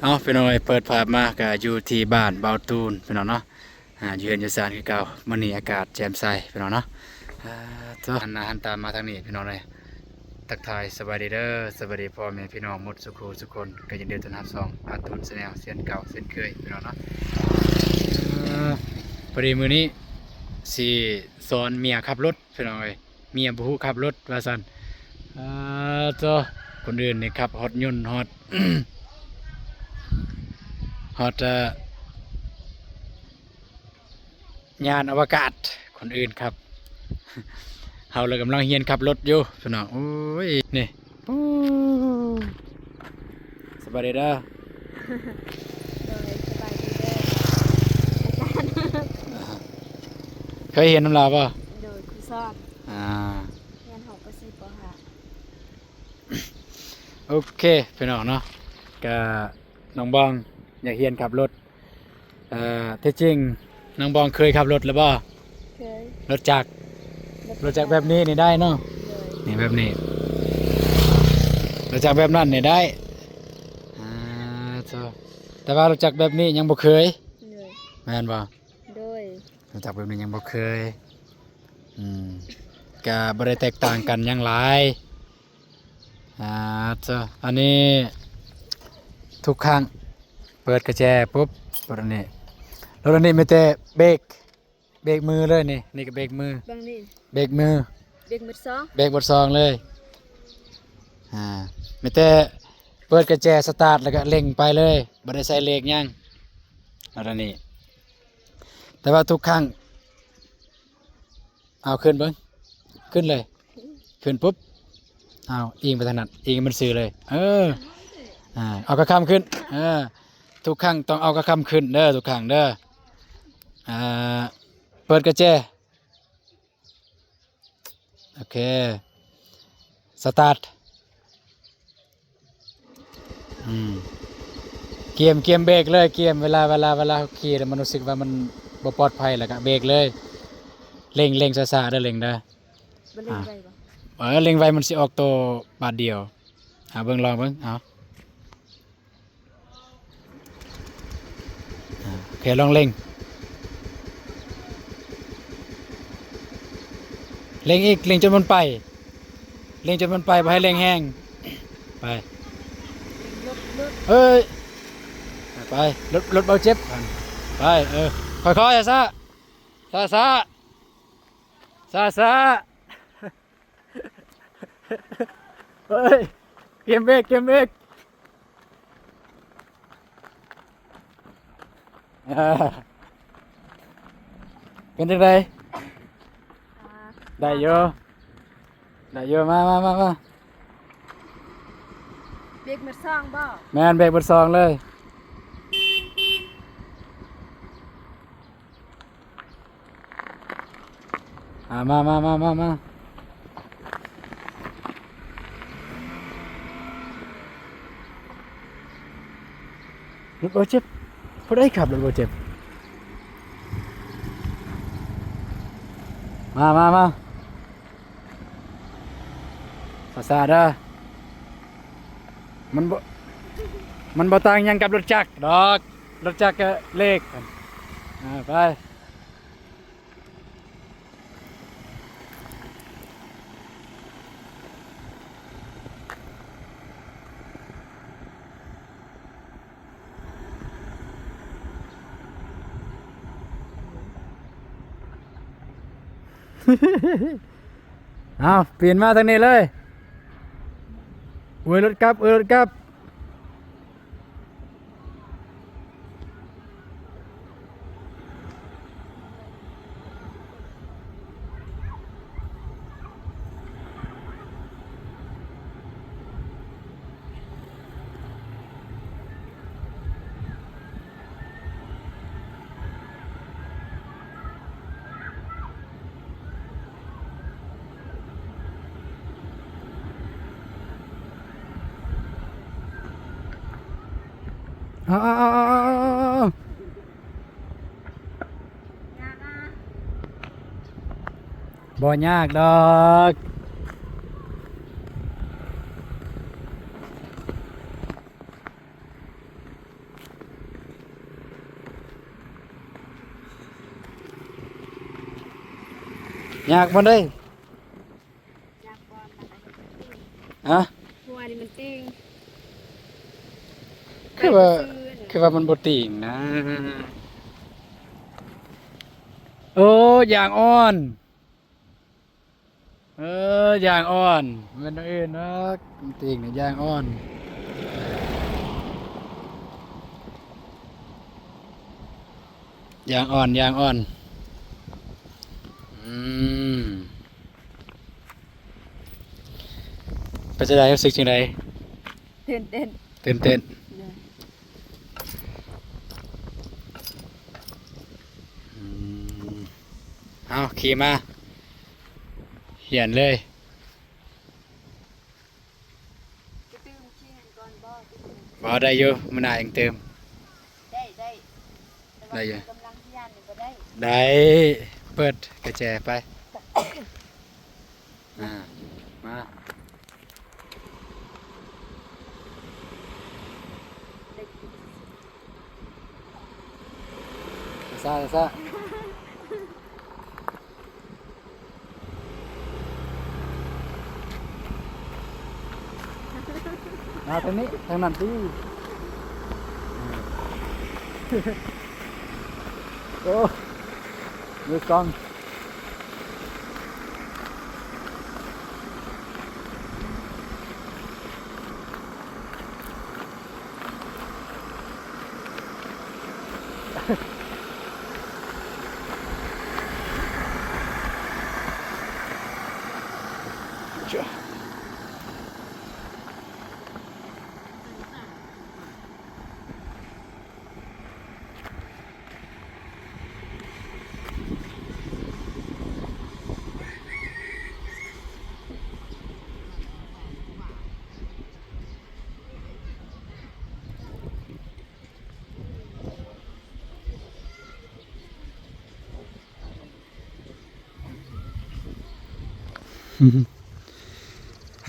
ເອົາ ພີ່ນ້ອງເອີຍ ເປີດພາບມາກະຢູ່ທີ່ບ້ານເບົາຕູນ ພີ່ນ້ອງເນາະ. ອ່າ ຢູ່ເຮືອນຢູ່ຊານຄືເກົ່າ. ມື້ນີ້ອາກາດແຈ່ມໃສ ພີ່ນ້ອງເນາະ. ອ່າ ໂທ້ ຫັນໜ້າຫັນຕາມາທາງນີ້ ພີ່ນ້ອງເອີຍ. ທັກທາຍສະບາຍດີເດີ ສະບາຍດີພໍ່ແມ່ພີ່ນ້ອງໝົດສູ່ຄູ່ສູ່ຄົນ. ກໍຍິນດີຕ້ອນຮັບຊ່ອງອາຕູນແຊນແນວ ເຊັ່ນເກົ່າເຊັ່ນເຄີຍ ພີ່ນ້ອງເນາະ. ເອີ ພໍດີມື້ນີ້ຊິສອນເມຍຂັບລົດ ພີ່ນ້ອງເອີຍ. ເມຍບໍ່ຮູ້ຂັບລົດວ່າຊັ້ນ. ອ່າ ໂທ້ ຄົນອື່ນນີ້ຂັບຮອດຍົນ ຮອດ ຮອດ ເອີ ຍານອະວະກາດ ຄົນອື່ນຂັບ ເຮົາລະກຳລັງຮຽນຂັບລົດຢູ່ ພີ່ນ້ອງ. ໂອ້ຍ ນີ້ ປູ ສະບາຍດີເດີ. ໂດຍ ສະບາຍດີເດີອາຈານ. ເຄີຍຮຽນນຳລາວບໍ່? ໂດຍ ຄູສອນ. ອ່າ ຮຽນຫ້ອງ ປ.ສີ່ ປ.ຫ້າ. ໂອເຄ ພີ່ນ້ອງເນາະ ກະນ້ອງບອງຢາກຮຽນຂັບລົດ. ເອີ ທີ່ຈິງນ້ອງບອງເຄີຍຂັບລົດແລ້ວບໍ່? ເຄີຍ. ລົດຈັກ ລົດຈັກແບບນີ້ນີ້ໄດ້ເນາະ. ໂດຍ. ນີ້ແບບນີ້ ລົດຈັກແບບນັ້ນນີ້ໄດ້. ອ່າ ໂທ້ ແຕ່ວ່າລົດຈັກແບບນີ້ຍັງບໍ່ເຄີຍ. ໂດຍ. ແມ່ນບໍ່? ໂດຍ. ລົດຈັກແບບນີ້ຍັງບໍ່ເຄີຍ. ອືມ ກະບໍ່ໄດ້ແຕກຕ່າງກັນຫຍັງຫຼາຍ. ອ່າ ເຈົ້າ ອັນນີ້ທຸກຄັ້ງເປີດກະແຈປຸບ ລົດອັນນີ້ ລົດອັນນີ້ມີແຕ່ເບກ ເບກມືເລີຍນີ້. ນີ້ກະເບກມື ເບິ່ງນີ້ ເບກມື ເບກມືສອງ ເບກມືສອງເລີຍ. ອ່າ ມີແຕ່ເປີດກະແຈສະຕາດ ແລ້ວກະເລັ່ງໄປເລີຍ ບໍ່ໄດ້ໃສ່ເລກຫຍັງ ລົດອັນນີ້. ແຕ່ວ່າທຸກຄັ້ງ ເອົາຂຶ້ນເບິ່ງ ຂຶ້ນເລີຍ ຂຶ້ນປຸບ ເອົາອີງໄປທາງນັ້ນ ອີງໃຫ້ມັນຊື່ເລີຍ. ເອີ ອ່າ ເອົາກະຄຳຂຶ້ນ ເອີ ທຸກຄັ້ງຕ້ອງເອົາກະຄຳຂຶ້ນເດີ ທຸກຄັ້ງເດີ. ອ່າ ເປີດກະແຈ ໂອເຄ ສະຕາດ. ອືມ ກຽມ ກຽມເບກເລີຍ ກຽມ ເວລາ ເວລາ ເວລາເຮົາຂີ່ແລ້ວມັນຮູ້ສຶກວ່າມັນບໍ່ປອດໄພ ແລ້ວກະເບກເລີຍ. ເລັ່ງ ເລັ່ງຊ້າໆເດີ ເລັ່ງເດີ. ມັນເລັ່ງໄວບໍ່? ເອີ ເລັ່ງໄວມັນຊິອອກໂຕບາດດຽວ. ເອົາເບິ່ງ ລອງເບິ່ງ ເອົາ. ອ່າ ໂອເຄ ລອງເລັ່ງ ເລັ່ງອີກ ເລັ່ງຈົນມັນໄປ ເລັ່ງຈົນມັນໄປ ບໍ່ໃຫ້ເລັ່ງແຮງ. ໄປ ເອີຍ ໄປ ລົດ ລົດເບົາເຈັບ ໄປ ເອີ ຄ່ອຍໆ ຊ້າໆ ຊ້າໆ ຊ້າໆ. ເຮີ້ຍ ກຽມເບກ ກຽມເບກ. ເປັນຈັ່ງໃດ? ອ່າ ໄດ້ຢູ່ ໄດ້ຢູ່. ມາ ມາ ມາ ມາ. ເບກໝົດສອງບໍ່? ແມ່ນ ເບກໝົດສອງເລີຍ. ອ່າ ມາ ມາ ມາ ມາ ມາ. ລົດບໍ່ເຈັບ ຜູ້ໃດຂັບລົດບໍ່ເຈັບ? ມາ ມາ ມາ. ຊ້າໆເດີ ມັນບໍ່ ມັນບໍ່ຕ່າງຫຍັງກັບລົດຈັກດອກ ລົດຈັກກະເລກ. ອ່າ ໄປ. ເອົາ ປີນມາທາງນີ້ເລີຍ. ອວຍລົດກັບ ອວຍລົດກັບ. ເອົາ ເອົາ ເອົາ ເອົາ ເອົາ ເອົາ. ບໍ່ຍາກດອກ. ຍາກບໍ່ໄດ້ ຍາກກ່ອນນະ ຮະ? ຫົວນີ້ມັນຕີງ ຄືວ່າ ຄືວ່າມັນບໍ່ຕີງນະ. ໂອ້ ຢາງອ່ອນ. ເອີ ຢາງອ່ອນ ແມ່ນອັນອື່ນດອກ ຕີງນີ້ຢາງອ່ອນ ຢາງອ່ອນ ຢາງອ່ອນ. ອືມ ເປັນຈັ່ງໃດ? ຮູ້ສຶກຈັ່ງໃດ? ຕື່ນເຕັ້ນ ຕື່ນເຕັ້ນ. ອືມ ເອົາ ຂີ່ມາ ຮຽນເລີຍ. ໄປຕື່ມຂີ່ຫັ້ນກ່ອນບໍ່? ໄປຕື່ມ ບໍ່ ໄດ້ຢູ່ ມື້ໜ້າຈັ່ງຕື່ມ. ໄດ້ ໄດ້ ແຕ່ວ່າ ໄດ້ຢູ່ ກຳລັງຮຽນນີ້ບໍ່ໄດ້. ໄດ້ ເປີດກະແຈໄປ. ອ່າ ມາ ຊ້າໆ ຊ້າໆ. ມາທາງນີ້ ທາງນັ້ນຕິ. ໂອ້ ມືກ້ອງ.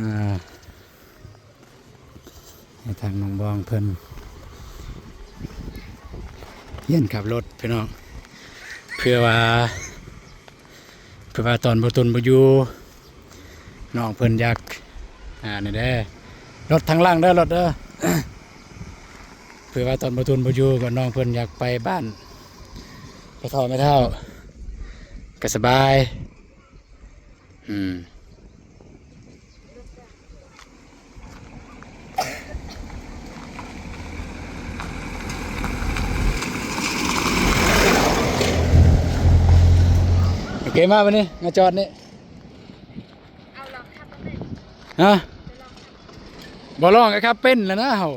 ອ່າ ໃຫ້ທາງນ້ອງບອງເພິ່ນຮຽນຂັບລົດພີ່ນ້ອງ ເພື່ອວ່າ ເພື່ອວ່າຕອນບໍ່ຕຸນບໍ່ຢູ່ ນ້ອງເພິ່ນຢາກ ອ່າ ນີ້ເດ້ ລົດທາງຫຼັງເດີ ລົດເດີ ເພື່ອວ່າຕອນບໍ່ຕຸນບໍ່ຢູ່ ກໍນ້ອງເພິ່ນຢາກໄປບ້ານພໍ່ເຖົ້າແມ່ເຖົ້າ ກໍສະບາຍ. ອືມ ໂອເຄ ມາບັດນີ້ ມາຈອດນີ້. ເອົາລອງຂັບເບິ່ງເລີຍ ຮະ? ໄປລອງຂັບ ບໍ່ລອງກໍຂັບເປັນແລ້ວນະເຮົາ.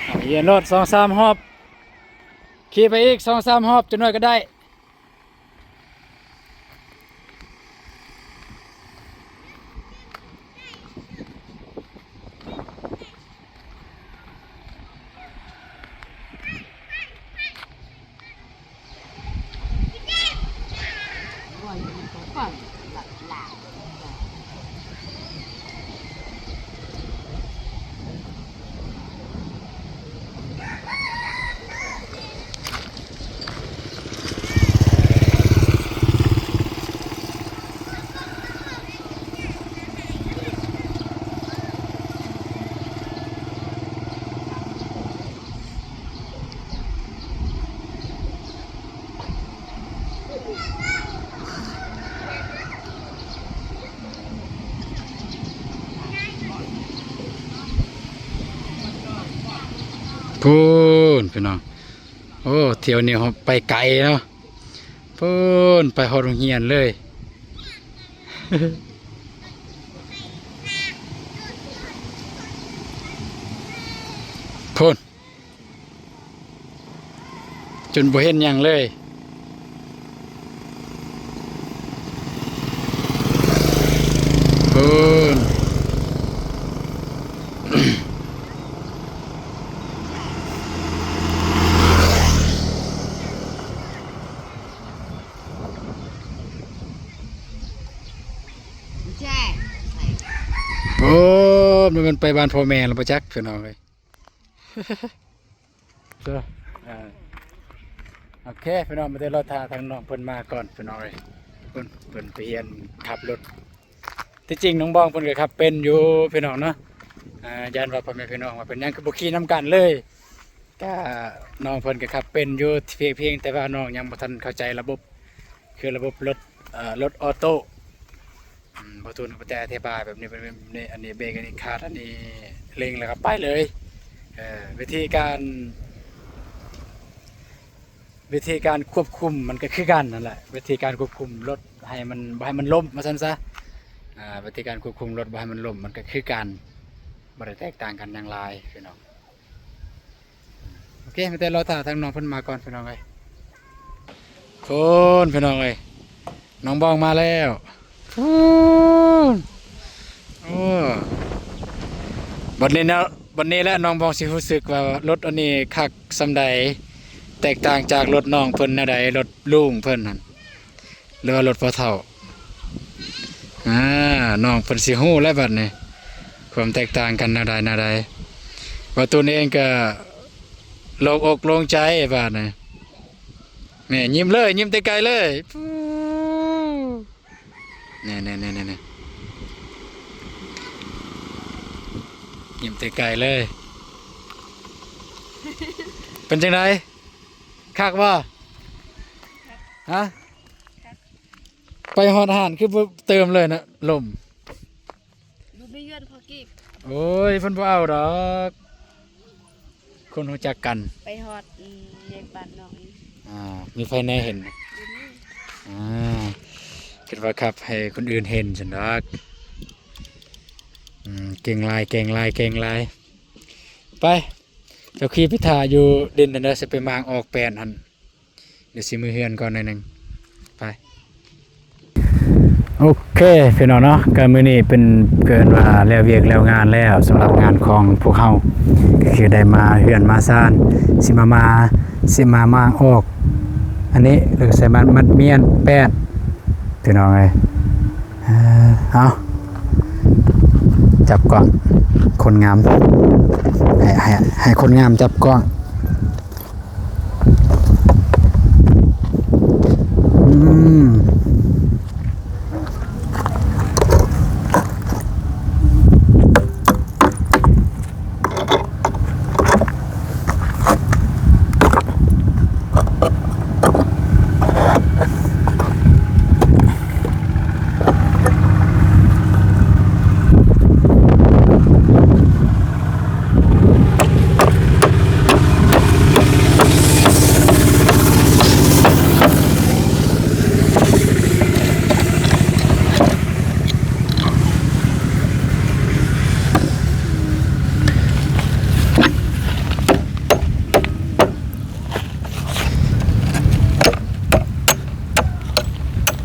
ເອົາ ຮຽນລົດສອງສາມຮອບ ຂີ່ໄປອີກສອງສາມຮອບ ຈັກໜ້ອຍກໍໄດ້. ພຸ້ນ ພີ່ນ້ອງ ໂອ້ ທ່ຽວນີ້ເຮົາໄປໄກເນາະ ພຸ້ນ ໄປຮອດໂຮງຮຽນເລີຍ ພຸ້ນ. ຈົນບໍ່ເຫັນຫຍັງເລີຍ ພຸ້ນ ໂອ້ ມັນ ມັນໄປບ້ານພໍ່ແມ່ແລ້ວບໍ່ຈັກ ພີ່ນ້ອງເອີຍ. ເອີ ໂອເຄພີ່ນ້ອງ ມາແຕ່ລໍຖ້າທາງນ້ອງເພິ່ນມາກ່ອນພີ່ນ້ອງເອີຍ. ເພິ່ນ ເພິ່ນໄປຮຽນຂັບລົດ. ທີ່ຈິງນ້ອງບອງເພິ່ນກໍຂັບເປັນຢູ່ພີ່ນ້ອງເນາະ. ອ່າ ຢ້ານວ່າພໍ່ແມ່ພີ່ນ້ອງວ່າເປັນຫຍັງຄືບໍ່ຂີ່ນຳກັນເລີຍ. ກະນ້ອງເພິ່ນກໍຂັບເປັນຢູ່ ພຽງ ພຽງແຕ່ວ່ານ້ອງຍັງບໍ່ທັນເຂົ້າໃຈລະບົບ ຄືລະບົບລົດ ເອີ ລົດອອໂຕ້. ອືມ ບໍ່ຕູນກໍໄດ້ອະທິບາຍແບບນີ້ ແບບນີ້ ອັນນີ້ເບຣກ ອັນນີ້ຄາດ ອັນນີ້ເລັ່ງ ແລ້ວກໍໄປເລີຍ. ເອີ ວິທີການ ວິທີການຄວບຄຸມມັນກໍຄືກັນນັ້ນແຫຼະ ວິທີການຄວບຄຸມລົດໃຫ້ມັນ ບໍ່ໃຫ້ມັນລົ້ມວ່າຊັ້ນຊະ. ອ່າ ວິທີການຄວບຄຸມລົດບໍ່ໃຫ້ມັນລົ້ມ ມັນກໍຄືກັນ ບໍ່ໄດ້ແຕກຕ່າງກັນຫຍັງຫຼາຍພີ່ນ້ອງ. ໂອເຄ ມາແຕ່ລໍຖ້າທາງນ້ອງເພິ່ນມາກ່ອນພີ່ນ້ອງເອີຍ. ພຸ້ນພີ່ນ້ອງເອີຍ ນ້ອງບອງມາແລ້ວ. ພຸ້ນ ໂອ້ ບັດນີ້ເນາະ ບັດນີ້ແຫຼະນ້ອງບອງຊິຮູ້ສຶກວ່າລົດອັນນີ້ຄັກສ່ຳໃດ ແຕກຕ່າງຈາກລົດນ້ອງເພິ່ນແນວໃດ ລົດລຸງເພິ່ນຫັ້ນ ຫຼືວ່າລົດພໍ່ເຖົ້າ. ອ່າ ນ້ອງເພິ່ນຊິຮູ້ແລ້ວບັດນີ້ ຄວາມແຕກຕ່າງກັນແນວໃດແນວໃດ. ບ່າວຕູນເອງກໍໂລ່ງອົກໂລ່ງໃຈບາດນີ້. ນີ້ຍິ້ມເລີຍ ຍິ້ມແຕ່ໄກເລີຍ. ນີ້ໆໆໆ ຍິ້ມແຕ່ໄກເລີຍ. ເປັນຈັ່ງໃດ ຄັກບໍ່? ຮະ? ໄປຮອດຮ້ານຄືບໍ່ເຕີມເລີຍນະ ລົມ. ບໍ່ມີເງິນພໍກີບ. ໂອ້ຍ ເພິ່ນບໍ່ເອົາດອກ ຄົນຮູ້ຈັກກັນ. ໄປຮອດ ອືມ ແຍກບ້ານນ້ອງອີກ. ອ່າ ມີໃຜແນ່ເຫັນ? ບໍ່ມີ. ອ່າ ຄິດວ່າຂັບໃຫ້ຄົນອື່ນເຫັນຊັ້ນດອກ. ອືມ ເກັ່ງຫຼາຍ ເກັ່ງຫຼາຍ ເກັ່ງຫຼາຍ. ໄປ ເຈົ້າຂີ່ໄປຖ້າຢູ່ດິນຫັ້ນເດີ ຊິໄປມ້າງອອກແປ້ນຫັ້ນ. ດຽວຊິມືເຮືອນກ່ອນໜ້ອຍໜຶ່ງ ໄປ. ໂອເຄພີ່ນ້ອງເນາະ ກໍມື້ນີ້ເປັນ ເອີ້ນວ່າແລ້ວວຽກແລ້ວງານແລ້ວ ສຳລັບງານຂອງພວກເຮົາ ກໍຄືໄດ້ມາເຮືອນມາຊານ ຊິມາ ມາ ຊິມາມ້າງອອກ ອັນນີ້ ແລ້ວກໍໃສ່ມັດ ມັດມ້ຽນແປ້ນ ພີ່ນ້ອງເອີຍ. ເອີ ເອົາ ຈັບກ້ອງ ຄົນງາມ ໃຫ້ ໃຫ້ ໃຫ້ຄົນງາມຈັບກ້ອງ. ອືມ.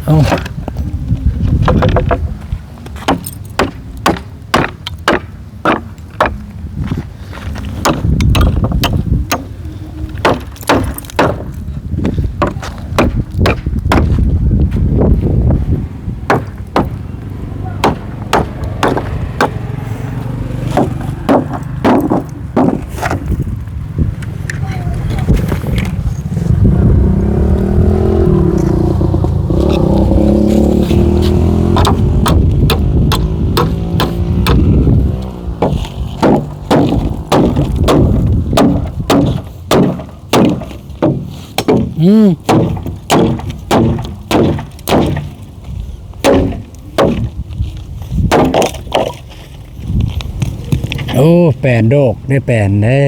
ເອົາ. ອືມ. ໂອ້ ແປ້ນໂດກເດ້ ແປ້ນເດ້.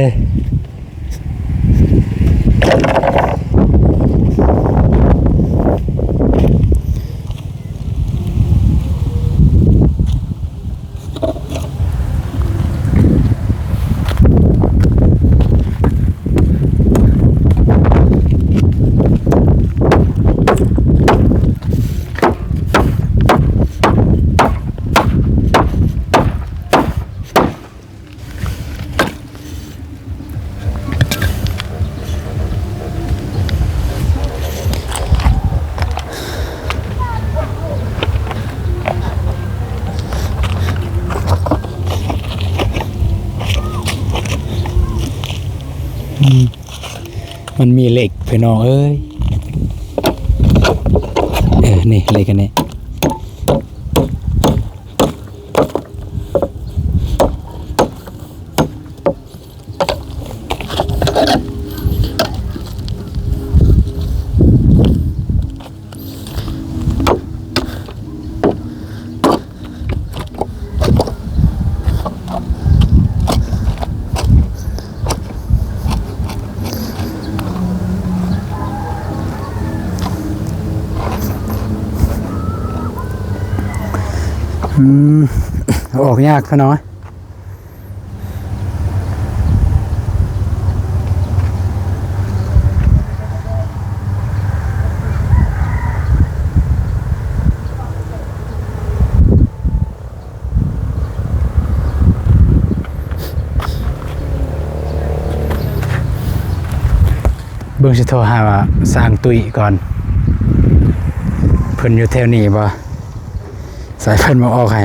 ອືມ. ມັນມີເຫຼັກພີ່ນ້ອງເອີຍ. ເອີ ນີ້ເຫຼັກອັນນີ້. ອືມ ອອກຍາກຂະນ້ອຍ. ເບິ່ງ ຊິໂທຫາວ່າຊ່າງຕຸ້ຍກ່ອນ ເພິ່ນຢູ່ແຖວນີ້ບໍ່? ສາຍເພິ່ນມາອອກໃຫ້.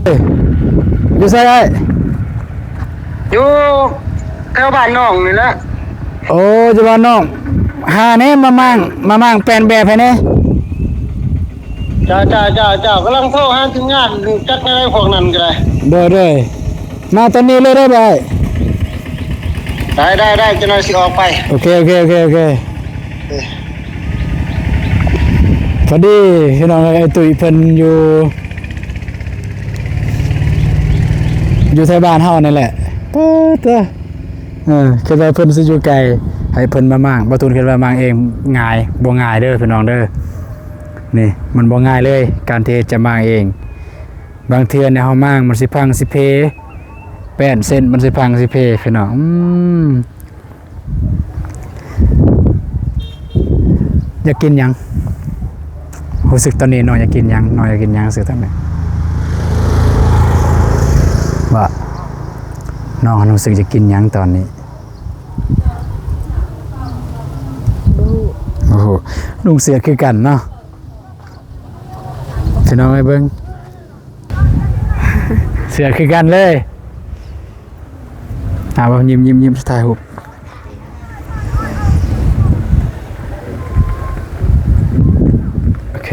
ເອີ ຢູ່ໃສອ້າຍ? ຢູ່ແຖວບ້ານນ້ອງນີ້ແຫຼະ. ໂອ້ ຢູ່ບ້ານນ້ອງ. ຫາແດ່ ມາມ້າງ ມາມ້າງແປນແບບໃຫ້ແດ່. ເຈົ້າ ເຈົ້າ ເຈົ້າ ເຈົ້າ ກຳລັງໂທຫາທີມງານ ຈັກແນວໃດພວກນັ້ນກໍໄດ້. ໂດຍ ໂດຍ. ມາຕອນນີ້ເລີຍໄດ້ບໍ່ອ້າຍ? ໄດ້ ໄດ້ ໄດ້ ຈັກໜ້ອຍຊິອອກໄປ. ໂອເຄ ໂອເຄ ໂອເຄ ໂອເຄ. ເອີ ພໍດີພີ່ນ້ອງເອີຍ ອ້າຍຕຸ້ຍເພິ່ນຢູ່ ຢູ່ແຖວບ້ານເຮົານີ້ແຫຼະ. ປາດເຕີ ເອີ ຄິດວ່າເພິ່ນຊິຢູ່ໄກ ໃຫ້ເພິ່ນມາມ້າງ. ບ່າວຕູນຄິດວ່າມ້າງເອງງ່າຍ ບໍ່ງ່າຍເດີພີ່ນ້ອງເດີ. ນີ້ມັນບໍ່ງ່າຍເລີຍ ການທີ່ຈະມ້າງເອງ. ບາງເທື່ອນີ້ເຮົາມ້າງມັນຊິພັງຊິເພ ແປ້ນເສັ້ນມັນຊິພັງຊິເພພີ່ນ້ອງ. ອືມ ຢາກກິນຫຍັງ? ຮູ້ສຶກຕອນນີ້ນ້ອງຢາກກິນຫຍັງ? ນ້ອງຢາກກິນຫຍັງ? ຮູ້ສຶກຕອນນີ້ວ່າ ນ້ອງຮູ້ສຶກຢາກກິນຫຍັງຕອນນີ້? ບໍ່ຮູ້. ໂອ້ໂຫ ນຸ່ງເສື້ອຄືກັນເນາະ ພີ່ນ້ອງເອີຍ ເບິ່ງ ເສື້ອຄືກັນເລີຍ. ອ່າ ຍິ້ມ ຍິ້ມ ຍິ້ມ ຖ່າຍຮູບ. ໂອເຄ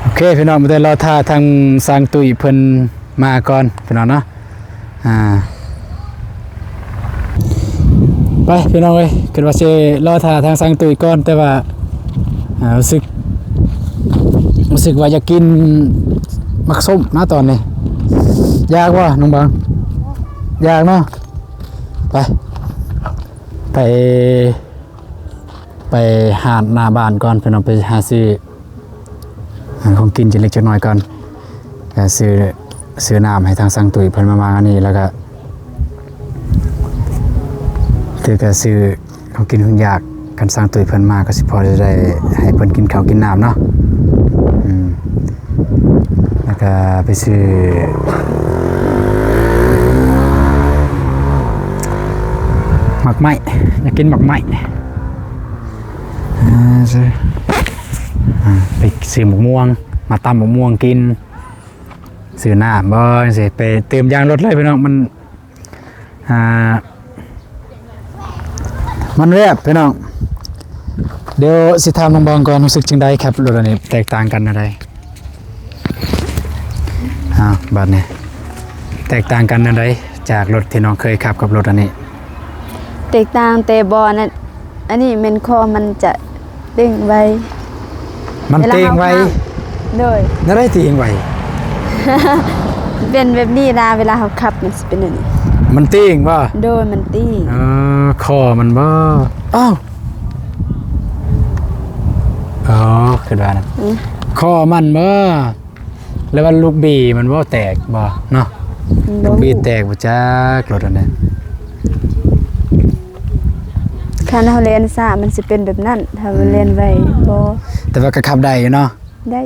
ໂອເຄ ພີ່ນ້ອງ ມາແຕ່ລໍຖ້າທາງຊ່າງຕຸ້ຍເພິ່ນມາກ່ອນ ພີ່ນ້ອງເນາະ. ອ່າ ໄປພີ່ນ້ອງເອີຍ ຄິດວ່າຊິລໍຖ້າທາງຊ່າງຕຸ້ຍກ່ອນ ແຕ່ວ່າ ອ່າ ຮູ້ສຶກ ຮູ້ສຶກວ່າຢາກກິນໝາກສົ້ມນະຕອນນີ້. ຢາກບໍ່ນ້ອງບາງ? ຢາກເນາະ. ໄປ ໄປ ໄປຮ້ານໜ້າບ້ານກ່ອນ ພີ່ນ້ອງ ໄປຫາຊື້ ອ່າ ຂອງກິນຈັກເລັກຈັກນ້ອຍກ່ອນ. ກໍຊື້ ຊື້ນ້ຳໃຫ້ທາງຊ່າງຕຸ້ຍເພິ່ນມາ ມາອັນນີ້ ແລ້ວກໍຄືກໍຊື້ຂອງກິນຂອງຢາກ ຄັນຊ່າງຕຸ້ຍເພິ່ນມາກໍຊິພໍຈະໄດ້ໃຫ້ເພິ່ນກິນເຂົ້າກິນນ້ຳເນາະ. ອືມ ແລ້ວກໍໄປຊື້ໝາກໄມ້ ຢາກກິນໝາກໄມ້. ອ່າ ຊື້ ອ່າ ໄປຊື້ໝາກມ່ວງ ມາຕຳໝາກມ່ວງກິນ. ຊື້ນ້ຳບໍ່ ຊິໄປເຕີມຢາງລົດເລີຍພີ່ນ້ອງ ມັນ ອ່າ ມັນແວບພີ່ນ້ອງ. ດຽວຊິຖາມນ້ອງບອງກ່ອນ ຮູ້ສຶກຈັ່ງໃດຂັບລົດອັນນີ້ ແຕກຕ່າງກັນແນວໃດ? ອ້າວ ບາດນີ້ ແຕກຕ່າງກັນແນວໃດ ຈາກລົດທີ່ນ້ອງເຄີຍຂັບກັບລົດອັນນີ້? ແຕກຕ່າງແຕ່ເບາະນັ້ນ ອັນນີ້ແມ່ນຄໍມັນຈະເຕັ້ງໄວ. ມັນເຕັ້ງໄວ? ເວລາເຮົາຂັບ ໂດຍ. ແນວໃດເຕັ້ງໄວ? ເປັນແບບນີ້ລະ ເວລາເຮົາຂັບມັນຊິເປັນແນວນີ້. ມັນເຕັ້ງບໍ່? ໂດຍ ມັນເຕັ້ງ. ເອີ ຄໍມັນບໍ່? ອ້າວ ອໍ ຄືວ່ານະ ອືມ ຄໍມັນບໍ່? ແລ້ວວ່າລູກບີມັນບໍ່ແຕກບໍ່ເນາະ? ບໍ່ຮູ້ ລູກບີແຕກບໍ່ຈັກລົດອັນໃດ. ຄັນເຮົາແລ່ນຊ້າມັນຊິເປັນແບບນັ້ນ ຖ້າວ່າແລ່ນໄວບໍ່. ແຕ່ວ່າກໍຂັບໄດ້ຢູ່ເນາະ? ໄດ້.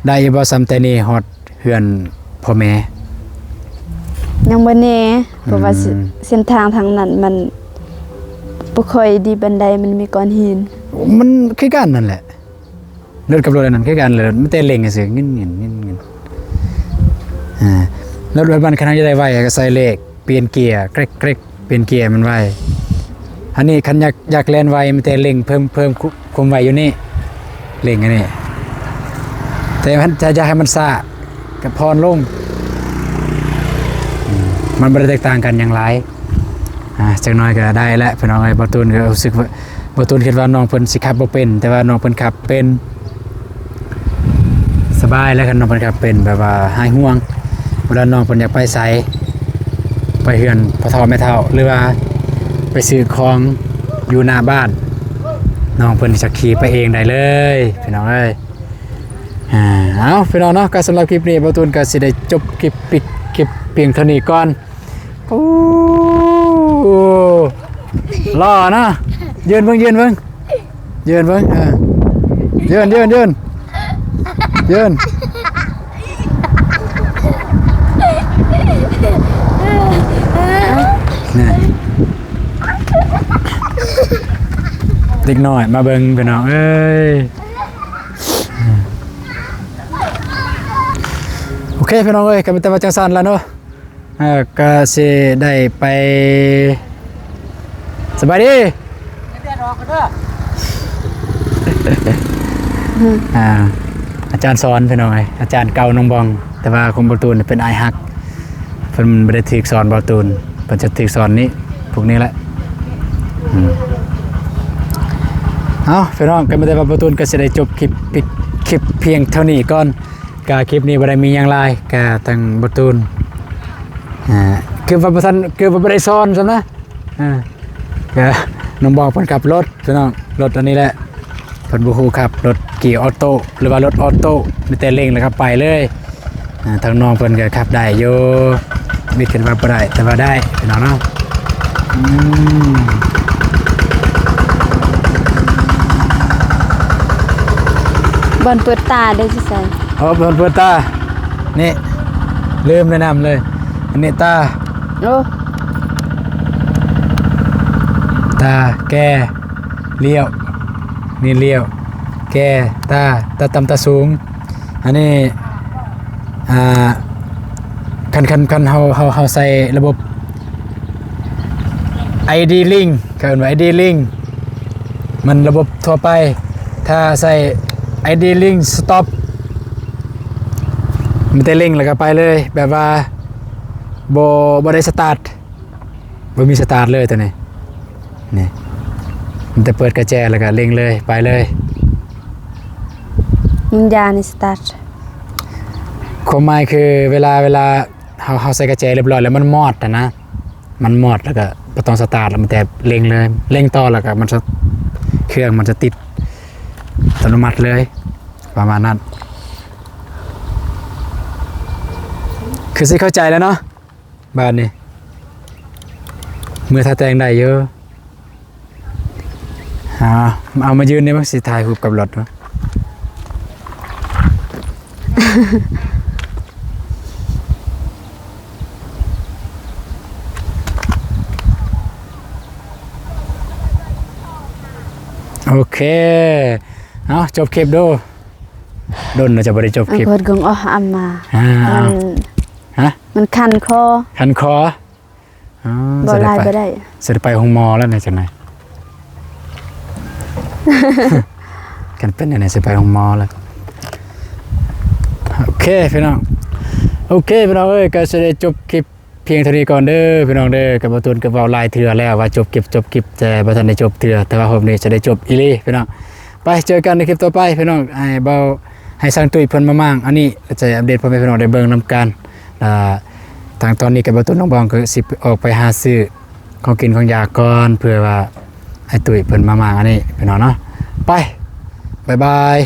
ໄດ້ຢູ່ບໍ່ ສ່ຳແຕ່ນີ້ຮອດເຮືອນພໍ່ແມ່? ຍັງບໍ່ແນ່ ເພາະວ່າ ອືມ ເສັ້ນທາງທາງນັ້ນມັນບໍ່ຄ່ອຍດີປານໃດ ມັນມີກ້ອນຫີນ. ມັນຄືກັນນັ້ນແຫຼະ ລົດກັບລົດອັນນັ້ນຄືກັນເລີຍ ມີແຕ່ເລັ່ງຊື່ໆ ງຶນໆ ງຶນໆ. ອ່າ ລົດ ລົດມັນຄັນເຮົາຢາກໄດ້ໄວກໍໃສ່ເລກ ປ່ຽນເກຍ ເກຣັກໆ ປ່ຽນເກຍໃຫ້ມັນໄວ. ອັນນີ້ຄັນຢາກ ຢາກແລ່ນໄວ ມີແຕ່ເລັ່ງ ເພີ່ມ ເພີ່ມຄວາມໄວຢູ່ນີ້ ເລັ່ງອັນນີ້. ແຕ່ຄັນ ຖ້າຢາກໃຫ້ມັນຊ້າກໍຜ່ອນລົງ. ອືມ ມັນບໍ່ໄດ້ແຕກຕ່າງກັນຫຍັງຫຼາຍ. ອ່າ ຈັກໜ້ອຍກໍໄດ້ແຫຼະ ພີ່ນ້ອງເອີຍ. ບ່າວຕູນກໍຮູ້ສຶກວ່າ ບ່າວຕູນຄິດວ່ານ້ອງເພິ່ນຊິຂັບບໍ່ເປັນ ແຕ່ວ່ານ້ອງເພິ່ນຂັບເປັນ. ສະບາຍແລ້ວ ຄັນນ້ອງເພິ່ນຂັບເປັນ ແບບວ່າຫາຍຫ່ວງ ເວລານ້ອງເພິ່ນຢາກໄປໃສ ໄປເຮືອນພໍ່ເຖົ້າແມ່ເຖົ້າ ຫຼືວ່າໄປຊື້ຂອງຢູ່ໜ້າບ້ານ ນ້ອງເພິ່ນຈະຂີ່ໄປເອງໄດ້ເລີຍ ພີ່ນ້ອງເອີຍ. ອ່າ ເອົາ ພີ່ນ້ອງເນາະ ກໍສຳລັບຄລິບນີ້ ບ່າວຕູນກໍຊິໄດ້ຈົບຄລິບປິດຄລິບພຽງເທົ່ານີ້ກ່ອນ. ໂອ້ ຫຼໍ່ນະ ຢືນເບິ່ງ ຢືນເບິ່ງ ຢືນເບິ່ງ ເອີ ຢືນ ຢືນ ຢືນ ຢືນ ນີ້ ເດັກນ້ອຍມາເບິ່ງ ພີ່ນ້ອງເອີຍ. ໂອເຄ ພີ່ນ້ອງເອີຍ ກໍມີແຕ່ວ່າຈັ່ງຊັ້ນລະເນາະ. ເອີ ກໍຊິໄດ້ໄປ ສະບາຍດີ ອ່າ ອາຈານສອນ ພີ່ນ້ອງເອີຍ ອາຈານເກົ່ານ້ອງບອງ ແຕ່ວ່າຂອງບ່າວຕູນເປັນອ້າຍຮັກ ເພິ່ນບໍ່ໄດ້ຖືກສອນບ່າວຕູນ ເພິ່ນຈະຖືກສອນນີ້ ພວກນີ້ແຫຼະ. ອືມ ເອົາ ພີ່ນ້ອງ ກໍມີແຕ່ວ່າບ່າວຕູນກໍຊິໄດ້ຈົບຄລິບ ຄລິບພຽງເທົ່ານີ້ກ່ອນ. ກະຄລິບນີ້ບໍ່ໄດ້ມີຫຍັງຫຼາຍ ກະທາງບ່າວຕູນ ອ່າ ຄືວ່າບໍ່ທັນ ຄືວ່າບໍ່ໄດ້ສອນຊ້ຳນະ. ອ່າ ກະນ້ອງບອງເພິ່ນຂັບລົດ ພີ່ນ້ອງ ລົດອັນນີ້ແຫຼະ ເພິ່ນບໍ່ຮູ້ຂັບລົດເກຍອໍໂຕ້ ຫຼືວ່າລົດອໍໂຕ້ ມີແຕ່ເລັ່ງແລ້ວກໍໄປເລີຍ. ອ່າ ທາງນ້ອງເພິ່ນກໍຂັບໄດ້ຢູ່ ວິດຂຶ້ນວ່າບໍ່ໄດ້ ແຕ່ວ່າໄດ້ ພີ່ນ້ອງເນາະ. ອືມ ບ່ອນເປີດຕາເດ້ ຊິໃສ່ ເອີ ບ່ອນເປີດຕາ ນີ້ ລືມແນະນຳເລີຍ ອັນນີ້ຕາ ໂອ້ ຕາ ແກ່ ລ້ຽວ ນີ້ລ້ຽວ ແກ່ ຕາ ຕາຕ່ຳຕາສູງ. ອັນນີ້ ອ່າ ຄັນ ຄັນ ຄັນເຮົາ ເຮົາ ເຮົາໃຊ້ລະບົບ ໄອດີລິງ ເຂົາເອີ້ນວ່າໄອດີລິງ ມັນລະບົບທົ່ວໄປ. ຖ້າໃຊ້ໄອດີລິງສະຕັອບ ມີແຕ່ເລັ່ງແລ້ວກໍໄປເລີຍ ແບບວ່າບໍ່ ບໍ່ໄດ້ສະຕາດ ບໍ່ມີສະຕາດເລີຍໂຕນີ້. ນີ້ ມີແຕ່ເປີດກະແຈແລ້ວກໍເລັ່ງເລີຍ ໄປເລີຍ. ມັນຢ່າໃຫ້ສະຕາດ ຄວາມໝາຍຄືເວລາ ເວລາເຮົາ ເຮົາໃສ່ກະແຈຮຽບຮ້ອຍແລ້ວ ມັນມອດຫັ້ນນະ ມັນມອດແລ້ວກໍບໍ່ຕ້ອງສະຕາດ ແລ້ວມີແຕ່ເລັ່ງເລີຍ ເລັ່ງຕໍ່ແລ້ວກໍມັນຈະ ເຄື່ອງມັນຈະຕິດອັດຕະໂນມັດເລີຍ ປະມານນັ້ນ. ຄືຊິເຂົ້າໃຈແລ້ວເນາະ ບາດນີ້ ເມືອຖ້າແຕ່ງໄດ້ຢູ່. ອ່າ ເອົາມາຢືນນີ້ ມັນຊິຖ່າຍຮູບກັບລົດເນາະ. ໂອເຄ ເອົາ ຈົບຄລິບດູ. ດົນແລ້ວຈະບໍ່ໄດ້ຈົບຄລິບ ເພິ່ນກໍອອກອຳມາ ອ່າ ມັນ ຮະ? ມັນຄັນຄໍ ຄັນຄໍ. ອໍ ເວົ້າຫຼາຍບໍ່ໄດ້ ຊິໄດ້ໄປໂຮງໝໍແລ້ວນະ ຈັ່ງໃດ ຄັນເປັນແນວນີ້ຊິໄປໂຮງໝໍແລ້ວ. ໂອເຄພີ່ນ້ອງ ໂອເຄພີ່ນ້ອງເອີຍ ກໍຊິໄດ້ຈົບຄລິບພຽງເທົ່ານີ້ກ່ອນເດີພີ່ນ້ອງເດີ. ກໍບ່າວຕູນກໍເວົ້າຫຼາຍເທື່ອແລ້ວວ່າຈົບຄລິບ ຈົບຄລິບ ແຕ່ບໍ່ທັນໄດ້ຈົບເທື່ອ ແຕ່ວ່າຮອບນີ້ຈະໄດ້ຈົບອີ່ຫຼີພີ່ນ້ອງ. ໄປເຈີກັນໃນຄລິບຕໍ່ໄປພີ່ນ້ອງ ໃຫ້ບ່າວ ໃຫ້ຊ່າງຕຸ້ຍເພິ່ນມາມ້າງອັນນີ້ ຈະອັບເດດພໍ່ແມ່ພີ່ນ້ອງໄດ້ເບິ່ງນຳກັນ. ອ່າ ທາງຕອນນີ້ກໍບ່າວຕູນນ້ອງບອງກໍຊິອອກໄປຫາຊື້ຂອງກິນຂອງຢາກກ່ອນ ເພື່ອວ່າໃຫ້ຕຸ້ຍເພິ່ນມາມ້າງອັນນີ້ພີ່ນ້ອງເນາະ. ໄປ ບາຍບາຍ.